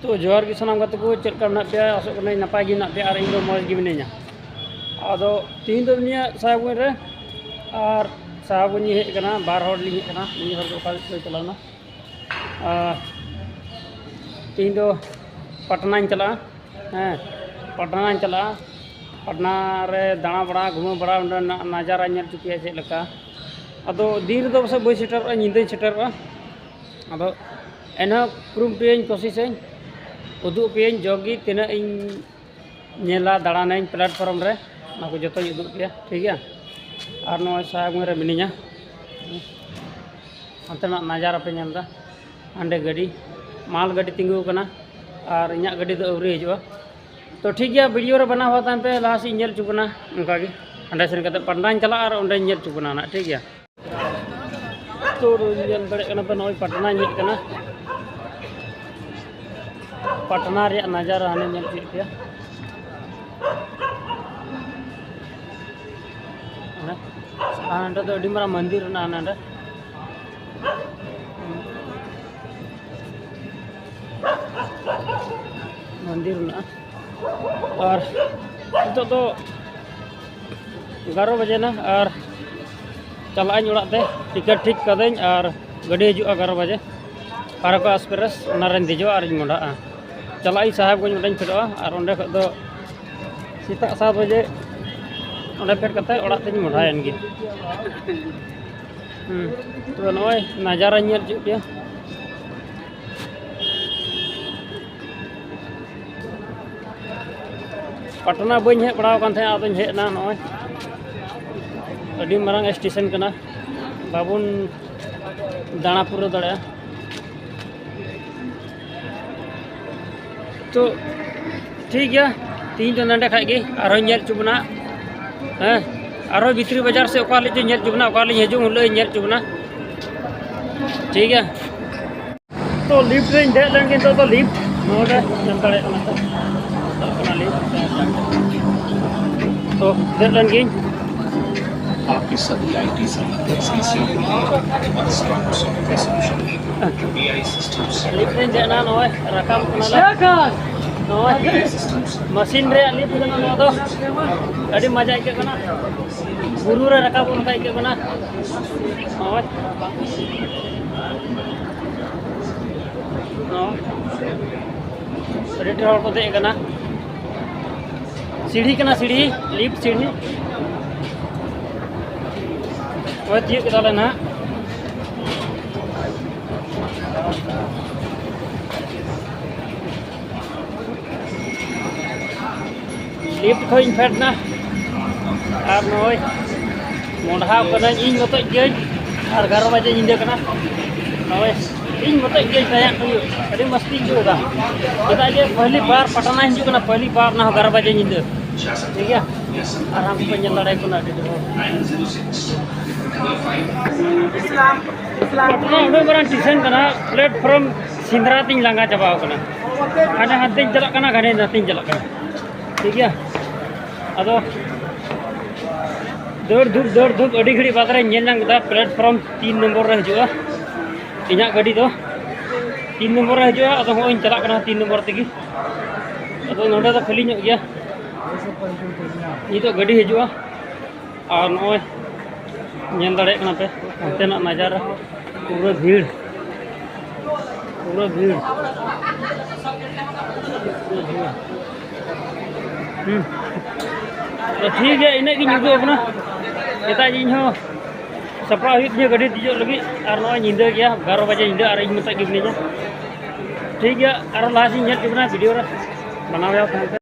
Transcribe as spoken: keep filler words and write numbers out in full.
ᱛᱚ ᱡᱚᱦᱟᱨ ᱜᱮ ᱥᱟᱱᱟᱢ ᱜᱟᱛᱮ ᱠᱚ, ᱪᱮᱫ ᱞᱮᱠᱟ ᱢᱮᱱᱟᱜ ᱯᱮᱭᱟ? ᱟᱥᱚᱜ ᱠᱟᱹᱱᱟᱹᱧ ᱱᱟᱯᱟᱭ ᱜᱮ ᱢᱮᱱᱟᱜ ᱯᱮᱭᱟ ᱟᱨ ᱤᱧ ᱫᱚ ᱢᱚᱡᱽ ᱜᱮ ᱢᱤᱱᱟᱹᱧᱟ᱾ ᱟᱫᱚ ᱛᱤᱦᱤᱧ ᱫᱚ ᱱᱤᱭᱟᱹ ᱥᱟᱦᱮᱵᱽᱜᱚᱸᱡᱽ ᱨᱮ ᱟᱨ ᱥᱟᱦᱮᱵᱽᱜᱚᱸᱡᱽ ᱤᱧ ᱦᱮᱡ ᱟᱠᱟᱱᱟ, ᱵᱟᱨ ᱦᱚᱲ ᱞᱤᱧ ᱦᱮᱡ ᱟᱠᱟᱱᱟ, ᱢᱤᱫ ᱦᱚᱲ ᱫᱚ ᱚᱠᱟ ᱥᱮᱫ ᱪᱚᱭ ᱪᱟᱞᱟᱣ ᱮᱱᱟ᱾ ᱟᱨ ᱛᱤᱦᱤᱧ ᱫᱚ ᱯᱟᱴᱱᱟᱧ ᱪᱟᱞᱟᱜᱼᱟ᱾ ᱦᱮᱸ, ᱯᱟᱴᱱᱟᱧ ᱪᱟᱞᱟᱜᱼᱟ᱾ ᱯᱟᱴᱱᱟ ᱨᱮ ᱫᱟᱬᱟ ᱵᱟᱲᱟ, ᱜᱷᱩᱢᱟᱹ ᱵᱟᱲᱟ, ᱚᱸᱰᱮᱱᱟᱜ ᱱᱟᱡᱟᱨᱟᱧ ᱧᱮᱞ ᱦᱚᱪᱚ ᱯᱮᱭᱟ ᱪᱮᱫ ᱞᱮᱠᱟ᱾ ᱟᱫᱚ ᱫᱤᱱ ᱨᱮᱫᱚ ᱯᱟᱥᱮᱡ ᱵᱟᱹᱧ ᱥᱮᱴᱮᱨᱚᱜᱼᱟ, ᱧᱤᱫᱟᱹᱧ ᱥᱮᱴᱮᱨᱚᱜᱼᱟ᱾ ᱟᱫᱚ ᱮᱱᱦᱚᱸ ᱠᱩᱨᱩᱢᱩᱴᱩᱭᱟᱹᱧ, ᱠᱳᱥᱤᱥᱟᱹᱧ, ᱩᱫᱩᱜ ᱟᱯᱮᱭᱟᱹᱧ ᱡᱚᱜᱽ ᱜᱮ ᱛᱤᱱᱟᱹᱜ ᱤᱧ ᱧᱮᱞᱟ, ᱫᱟᱬᱟᱱᱟᱹᱧ platform ᱨᱮ, ᱚᱱᱟ ᱠᱚ ᱡᱚᱛᱚᱧ ᱩᱫᱩᱜ ᱟᱯᱮᱭᱟ, ᱴᱷᱤᱠ ᱜᱮᱭᱟ? ᱟᱨ ᱱᱚᱜᱼᱚᱭ ᱥᱟᱦᱮᱵᱽᱜᱚᱸᱡᱽ ᱨᱮ ᱢᱤᱱᱟᱹᱧᱟ, ᱦᱟᱱᱛᱮᱱᱟᱜ ᱱᱟᱡᱟᱨᱟ ᱯᱮ ᱧᱮᱞ ᱮᱫᱟ, ᱦᱟᱸᱰᱮ ᱜᱟᱹᱰᱤ, ᱢᱟᱞ ᱜᱟᱹᱰᱤ ᱛᱤᱸᱜᱩ ᱟᱠᱟᱱᱟ ᱟᱨ ᱤᱧᱟᱹᱜ ᱜᱟᱹᱰᱤ ᱫᱚ ᱟᱹᱣᱨᱤ ᱦᱤᱡᱩᱜᱼᱟ᱾ ᱛᱚ ᱴᱷᱤᱠ ᱜᱮᱭᱟ, video ᱨᱮ ᱵᱮᱱᱟᱣ ᱦᱚᱸ ᱛᱟᱦᱮᱱ ᱯᱮ, ᱞᱟᱦᱟ ᱥᱮᱫ ᱤᱧ ᱧᱮᱞ ᱦᱚᱪᱚ ᱵᱚᱱᱟ᱾ ᱚᱱᱠᱟ ᱜᱮ ᱦᱟᱸᱰᱮ ᱥᱮᱱ ᱠᱟᱛᱮ ᱯᱟᱴᱱᱟᱧ ᱪᱟᱞᱟᱜᱼᱟ ᱟᱨ ᱚᱸᱰᱮᱧ ᱧᱮᱞ ᱦᱚᱪᱚ ᱵᱚᱱᱟ ᱱᱟᱜ, ᱴᱷᱤᱠ ᱜᱮᱭᱟ? ᱛᱚ ᱧᱮᱞ ᱫᱟᱲᱮᱭᱟᱜ ᱠᱟᱱᱟ ᱯᱮ, ᱱᱚᱜᱼᱚᱭ ᱯᱟᱴᱱᱟᱧ ᱦᱮᱡ ᱠᱟᱱᱟ, ᱯᱟᱴᱱᱟ ᱨᱮᱭᱟᱜ ᱱᱟᱡᱟᱨᱟ ᱦᱟᱱᱮ ᱧᱮᱞ ᱦᱚᱪᱚᱭᱮᱫ ᱯᱮᱭᱟ᱾ ᱦᱟᱱᱮ, ᱟᱨ ᱱᱚᱸᱰᱮ ᱫᱚ ᱟᱹᱰᱤ ᱢᱟᱨᱟᱝ ᱢᱚᱱᱫᱤᱨ ᱢᱮᱱᱟᱜᱼᱟ ᱱᱚᱸᱰᱮ᱾ ᱢᱚᱱᱫᱤᱨ ᱢᱮᱱᱟᱜᱼᱟ᱾ ᱟᱨ ᱱᱤᱛᱚᱜ ᱫᱚ ᱮᱜᱟᱨᱚ ᱵᱟᱡᱮ ᱱᱟ ᱟᱨ ᱪᱟᱞᱟᱜ ᱟᱹᱧ ᱚᱲᱟᱜ ᱛᱮ᱾ ᱴᱤᱠᱤᱴ ᱴᱷᱤᱠ ᱠᱟᱹᱫᱟᱹᱧ ᱟᱨ ᱜᱟᱹᱰᱤ ᱦᱤᱡᱩᱜᱼᱟ ᱮᱜᱟᱨᱚ ᱵᱟᱡᱮ, ᱯᱷᱟᱨᱟᱠᱚ ᱮᱠᱥᱯᱨᱮᱥ, ᱚᱱᱟ ᱨᱮᱧ ᱫᱮᱡᱚᱜᱼᱟ ᱟᱨᱤᱧ ᱢᱚᱸᱰᱷᱟᱜᱼᱟ᱾ ᱪᱟᱞᱟᱜ ᱟᱹᱧ ᱥᱟᱦᱮᱵᱽᱜᱚᱸᱡᱽ, ᱚᱸᱰᱮᱧ ᱯᱷᱮᱰᱚᱜᱼᱟ ᱟᱨ ᱚᱸᱰᱮ ᱠᱷᱚᱡ ᱫᱚ ᱥᱮᱛᱟᱜ ᱥᱟᱛ ᱵᱟᱡᱮ ᱚᱸᱰᱮ ᱯᱷᱮᱰ ᱠᱟᱛᱮ ᱚᱲᱟᱜ ᱛᱮᱧ ᱢᱚᱸᱰᱷᱟᱭᱮᱱ ᱜᱮ᱾ ᱦᱩᱸ, ᱛᱚᱵᱮ ᱱᱚᱜᱼᱚᱭ ᱱᱟᱡᱟᱨᱟᱧ ᱧᱮᱞ ᱦᱚᱪᱚᱭᱮᱫ ᱯᱮᱭᱟ᱾ ᱯᱟᱴᱱᱟ ᱵᱟᱹᱧ ᱦᱮᱡ ᱵᱟᱲᱟ ᱟᱠᱟᱱ ᱛᱟᱦᱮᱸᱫ, ᱟᱫᱚᱧ ᱦᱮᱡ ᱮᱱᱟ᱾ ᱱᱚᱜᱼᱚᱭ ᱟᱹᱰᱤ ᱢᱟᱨᱟᱝ ᱥᱴᱮᱥᱚᱱ ᱠᱟᱱᱟ, ᱵᱟᱵᱚᱱ ᱫᱟᱬᱟ ᱯᱩᱨᱟᱹᱣ ᱫᱟᱲᱮᱭᱟᱜᱼᱟ᱾ ᱛᱚ ᱴᱷᱤᱠ ᱜᱮᱭᱟ, ᱛᱤᱦᱤᱧ ᱫᱚ ᱱᱚᱸᱰᱮ ᱠᱷᱟᱡ ᱜᱮ, ᱟᱨᱦᱚᱸᱧ ᱧᱮᱞ ᱦᱚᱪᱚ ᱵᱚᱱᱟ᱾ ᱦᱮᱸ, ᱟᱨᱦᱚᱸ ᱵᱷᱤᱛᱨᱤ ᱵᱟᱡᱟᱨ ᱥᱮ ᱚᱠᱟ ᱦᱤᱞᱳᱜ ᱪᱚᱧ ᱧᱮᱞ ᱦᱚᱪᱚ ᱵᱚᱱᱟ, ᱚᱠᱟ ᱦᱤᱞᱳᱜ ᱤᱧ ᱦᱤᱡᱩᱜ ᱩᱱ ᱦᱤᱞᱳᱜ ᱤᱧ ᱧᱮᱞ ᱦᱚᱪᱚ ᱵᱚᱱᱟ᱾ ᱴᱷᱤᱠ ᱜᱮᱭᱟ, ᱛᱚ ᱞᱤᱯᱷᱴ ᱨᱮᱧ ᱫᱮᱡ ᱞᱮᱱ ᱜᱮ, ᱱᱤᱛᱚᱜ ᱫᱚ ᱞᱤᱯᱷᱴ ᱱᱚᱰᱮ ᱧᱮᱞ ᱫᱟᱲᱮᱭᱟᱜ ᱠᱟᱱᱟ ᱯᱮ, ᱪᱟᱞᱟᱜ ᱠᱟᱱᱟ ᱞᱤᱯᱷᱴ᱾ ᱛᱚ ᱫᱮᱡ ᱞᱮᱱ ᱜᱤᱧ᱾ आपके सभी आईटी संबंधित समस्याओं के लिए वन स्टॉप सॉफ्टवेयर सॉल्यूशन है। एआई सिस्टम से ᱞᱤᱯᱷᱴ ᱨᱮᱧ ᱫᱮᱡ ᱮᱱᱟ, ᱱᱚᱜᱼᱚᱭ ᱨᱟᱠᱟᱵ ᱠᱟᱱᱟᱞᱮ᱾ ᱱᱚᱜᱼᱚᱭ ᱢᱮᱥᱤᱱ ᱨᱮᱭᱟᱜ ᱞᱤᱯᱷᱴ ᱠᱟᱱᱟ ᱱᱚᱣᱟ ᱫᱚ᱾ ᱟᱹᱰᱤ ᱢᱚᱡᱟ ᱟᱹᱭᱠᱟᱹᱜ ᱠᱟᱱᱟ, ᱵᱩᱨᱩ ᱨᱮ ᱨᱟᱠᱟᱵ ᱚᱱᱠᱟ ᱟᱹᱭᱠᱟᱹᱜ ᱠᱟᱱᱟ᱾ ᱱᱚᱜᱼᱚᱭ ᱱᱚᱜᱼᱚᱭ ᱟᱹᱰᱤ ᱰᱷᱮᱨ ᱦᱚᱲ ᱠᱚ ᱫᱮᱡ ᱟᱠᱟᱱᱟ᱾ ᱥᱤᱲᱦᱤ ᱠᱟᱱᱟ, ᱥᱤᱲᱦᱤ, ᱞᱤᱯᱷᱴ ᱥᱤᱲᱦᱤ᱾ ᱦᱳᱭ, ᱛᱤᱭᱳᱜ ᱠᱮᱫᱟᱞᱮ ᱱᱟᱦᱟᱜ᱾ ᱞᱤᱯᱷᱴ ᱠᱷᱚᱱ ᱤᱧ ᱯᱷᱮᱰ ᱮᱱᱟ᱾ ᱟᱨ ᱱᱚᱜᱼᱚᱭ ᱢᱚᱰᱦᱟᱣ ᱠᱟᱹᱱᱟᱹᱧ ᱤᱧ ᱢᱚᱛᱚᱡ ᱜᱤᱭᱟᱹᱧ᱾ ᱟᱨ ᱮᱜᱟᱨᱚ ᱵᱟᱡᱮ ᱧᱤᱫᱟᱹ ᱠᱟᱱᱟ᱾ ᱱᱚᱜᱼᱚᱭ ᱤᱧ ᱢᱚᱛᱚᱡ ᱜᱤᱭᱟᱹᱧ ᱛᱟᱦᱮᱸᱫ ᱦᱩᱭᱩᱜ᱾ ᱟᱹᱰᱤ ᱢᱚᱥᱛᱤᱧ ᱟᱹᱭᱠᱟᱹᱣ ᱮᱫᱟ᱾ ᱪᱮᱫᱟᱜ ᱡᱮ ᱯᱟᱹᱦᱞᱤ ᱵᱟᱨ ᱯᱟᱴᱱᱟᱧ ᱦᱤᱡᱩᱜ ᱠᱟᱱᱟ, ᱯᱟᱹᱦᱞᱤ ᱵᱟᱨ, ᱚᱱᱟ ᱦᱚᱸ ᱮᱜᱟᱨᱚ ᱵᱟᱡᱮ ᱧᱤᱫᱟᱹ᱾ ᱴᱷᱤᱠ ᱜᱮᱭᱟ? ᱟᱨ ᱟᱢ ᱠᱚ ᱧᱮᱞ ᱫᱟᱲᱮᱭᱟᱠᱚ ᱠᱟᱱᱟ ᱟᱹᱰᱤ ᱰᱷᱮᱨ ᱦᱚᱲ᱾ ᱯᱟᱴᱱᱟ ᱩᱱᱟᱹᱜ ᱢᱟᱨᱟᱝ ᱴᱮᱥᱚᱱ ᱠᱟᱱᱟ, ᱯᱞᱮᱴᱯᱷᱚᱨᱢ ᱥᱮᱸᱫᱽᱨᱟ ᱛᱤᱧ ᱞᱟᱸᱜᱟ ᱪᱟᱵᱟᱣ ᱠᱟᱱᱟ᱾ ᱦᱟᱱᱮ ᱦᱟᱱᱛᱮᱧ ᱪᱟᱞᱟᱜ ᱠᱟᱱᱟ, ᱜᱷᱟᱱᱮ ᱱᱟᱛᱮᱧ ᱪᱟᱞᱟᱜ ᱠᱟᱱᱟ᱾ ᱴᱷᱤᱠ ᱜᱮᱭᱟ? ᱟᱫᱚ ᱫᱟᱹᱲ ᱫᱷᱩᱯ, ᱫᱟᱹᱲ ᱫᱷᱩᱯ, ᱟᱹᱰᱤ ᱜᱷᱟᱹᱲᱤᱡ ᱵᱟᱫᱽ ᱨᱮᱧ ᱧᱮᱞ ᱧᱟᱢ ᱠᱮᱫᱟ, ᱯᱞᱮᱴᱯᱷᱚᱨᱢ ᱛᱤᱱ ᱱᱚᱢᱵᱚᱨ ᱨᱮ ᱦᱤᱡᱩᱜᱼᱟ ᱤᱧᱟᱹᱜ ᱜᱟᱹᱰᱤ ᱫᱚ᱾ ᱛᱤᱱ ᱱᱚᱢᱵᱚᱨ ᱨᱮ ᱦᱤᱡᱩᱜᱼᱟ, ᱟᱫᱚ ᱦᱚᱸᱜᱼᱚᱭ ᱤᱧ ᱪᱟᱞᱟᱜ ᱠᱟᱱᱟ ᱛᱤᱱ ᱱᱚᱢᱵᱚᱨ ᱛᱮᱜᱮ᱾ ᱟᱫᱚ ᱱᱚᱸᱰᱮ ᱫᱚ ᱠᱷᱟᱹᱞᱤ ᱧᱚᱜ ᱜᱮᱭᱟ, ᱱᱤᱛᱚᱜ ᱜᱟᱹᱰᱤ ᱦᱤᱡᱩᱜᱼᱟ᱾ ᱟᱨ ᱱᱚᱜᱼᱚᱭ ᱧᱮᱞ ᱫᱟᱲᱮᱭᱟᱜ ᱠᱟᱱᱟ ᱯᱮ ᱦᱟᱱᱛᱮᱱᱟᱜ ᱱᱟᱡᱟᱨᱟ, ᱯᱩᱨᱟᱹ ᱵᱷᱤᱲ, ᱯᱩᱨᱟᱹ ᱵᱷᱤᱲ, ᱯᱩᱨᱟᱹ ᱵᱷᱤᱲ᱾ ᱦᱩᱸ᱾ ᱛᱚ ᱴᱷᱤᱠ ᱜᱮᱭᱟ, ᱤᱱᱟᱹᱜ ᱜᱤᱧ ᱩᱫᱩᱜ ᱟᱵᱚᱱᱟ᱾ ᱮᱴᱟᱜ ᱤᱧ ᱦᱚᱸ ᱥᱟᱯᱲᱟᱣ ᱦᱩᱭᱩᱜ ᱛᱤᱧᱟᱹ ᱜᱟᱹᱰᱤ ᱫᱮᱡᱚᱜ ᱞᱟᱹᱜᱤᱫ᱾ ᱟᱨ ᱱᱚᱜᱼᱚᱭ ᱧᱤᱫᱟᱹ ᱜᱮᱭᱟ, ᱮᱜᱟᱨᱚ ᱵᱟᱡᱮ ᱧᱤᱫᱟᱹ, ᱟᱨ ᱤᱧ ᱢᱚᱛᱚᱡ ᱜᱮ ᱢᱤᱱᱟᱹᱧᱟ᱾ ᱴᱷᱤᱠ ᱜᱮᱭᱟ, ᱟᱨᱚ ᱞᱟᱦᱟ ᱥᱮᱫ ᱧᱮᱞ ᱦᱚᱪᱚ ᱵᱚᱱᱟ ᱵᱷᱤᱰᱤᱭᱳ ᱨᱮ, ᱵᱮᱱᱟᱣ ᱛᱟᱦᱮᱱ ᱯᱮ᱾